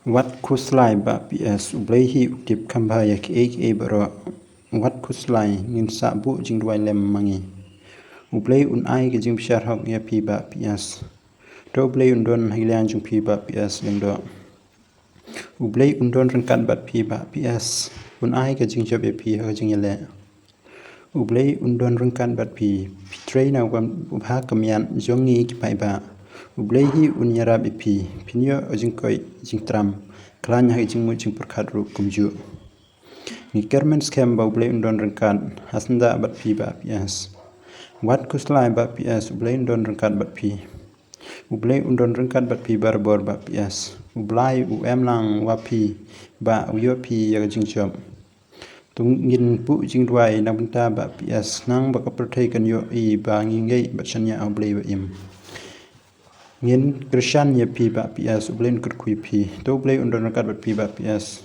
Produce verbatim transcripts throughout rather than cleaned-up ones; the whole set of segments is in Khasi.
Wat khuslai Bah P S, U Blei hi u tip kham bha ïa kiei kiei baroh. Wat khuslai, ngin sa buh jingduwai lem ma ngi. U Blei un ai ka jingbishar hok ïa phi Bah P S. To U Blei un don ha liang jong phi Bah P S Lyngdoh. U Blei un don ryngkat bad phi Bah P S. Un ai ka jingjop ïa phi ha ka jingïaleh. U Blei un don ryngkat bad phi. Phi trei na u bha ka miat jong ngi ki paidbah. U Blei hi un ïarap ïa phi. Phin ïoh jingkoit jingtram, khlaiñ ha ka jingmut jingpyrkhat ruh kumjuh. Ngi kyrmen skhem ba U Blei un don ryngkat ha syndah bad phi Bah P S. Wat khuslai Bah P S, U Blei un don ryngkat bad phi. U Blei un don ryngkat bad phi barabor Bah P S. U Blei u em lang wa phi, ba u ïoh phi ïa ka jingjop. To ngin buh jingduwai na ka bynta Bah P S, khnang ba ka pyrthei kan ïohi ba ngi ngeit bad shaniah ha U Blei ba im. Ngin kyrshan ïa phi Bah P S, U Blei un kyrkhu ïa phi. To U Blei un don ryngkat bad phi Bah P S.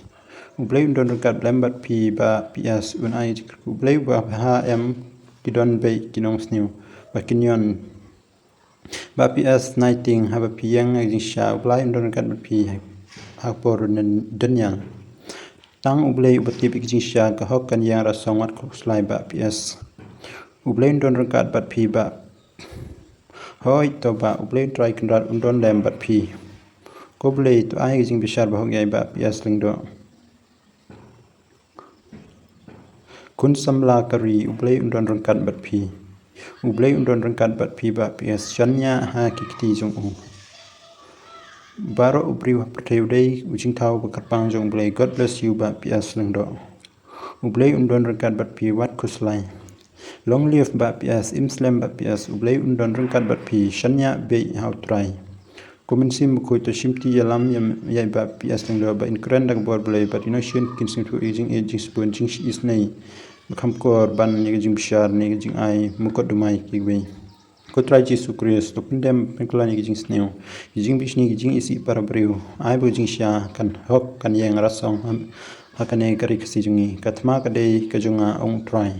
U Blei un don ryngkat lem bad phi Bah P S, un ai jingkyrkhu. U Blei uba bha em, ki don beit ki nongsniew ba kin ïoh. Bah P S, nai tieng haba phi ïeng ha ka jingshisha, U Blei un don ryngkat bad phi ha ka por dynñiang. Tang U Blei uba tip ïa ka jingshisha, ka hok kan ïeng rasong. Wat khuslai Bah P S. U Blei un don ryngkat bad phi Bah. Hooid to Bah, U Blei U Trai Kynrad un don lem bad phi. Ko Blei to ai ka jingbishar ba hok ïa i Bah P S Lyngdoh. Khun samla ka ri, U Blei un don ryngkat bad phi. U Blei un don ryngkat bad phi Bah P S, shaniah ha ki kti jong u. Baroh u briew ha pyrthei u dei u jingthaw ba kyrpang jong U Blei. God bless you Bah P S Lyngdoh. U Blei un don ryngkat bad phi, wat khuslai. Long live Bah P S, im slem Bah P S, U Blei un don ryngkat bad phi, shaniah beit ha U Trai. Ko Mynsiem Bakhuid to shimti ïalam ïa, ïa i Bah P S Lyngdoh ba in kren da ka bor Blei bad ïa u Mynsiem kin sngewthuh ïa ka jingïeit jingsbun jingshisnei ba kham kor ban ïa ka jingbishar ne ka jingai mukotduma ïa kiwei. Ko Trai Jisu Khrist, to pyndem pynkylla ïa ka jingsniew, ka jingbishni, ka jingisih para briew. Ai ba ka jingshisha kan hok kan ïeng rasong ha kane ka ri Khasi jong ngi. Ka thma ka dei ka jong nga, ong U Trai.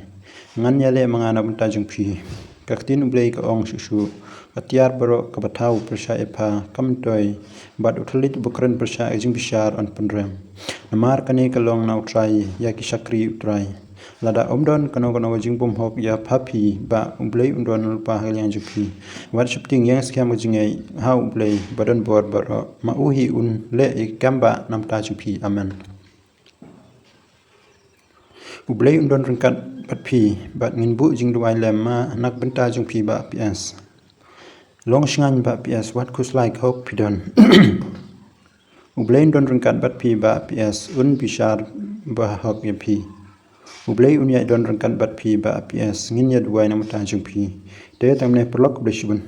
Ngan ïaleh ma nga na ka bynta jong phi. Ka ktien U Blei ka ong shuh shuh, ka tiar baroh kaba thaw pyrshah ïa pha kam myntoi, bad u thylliej uba kren pyrshah ïa ka jingbishar yn pynrem. Namar kane ka long na U Trai ïa ki shakri U Trai. Lada ym don kano kano ka jingbymhok ïa pha phi Bah, U Blei un don lypa ha ka liang jong phi. Wat sheptieng, ïeng skhem ha ka jingngeit ha U Blei ba don bor baroh. Ma u hi un leh ïa ka kam Bah na ka bynta jong phi. Amen. U Blei un don ryngkat bad phi, bad ngin buh jingduwai lem ma na ka bynta jong phi Bah P S. Long shngaiñ Bah P S, wat khuslai, ka hok phi don. U Blei un don ryngkat bad phi Bah P S, un bishar ba hok ïa phi. U Blei un ïai don ryngkat bad phi Bah P S, ngin ïa duwai na ka bynta jong phi. Te tang mynne paralok, khublei shibun.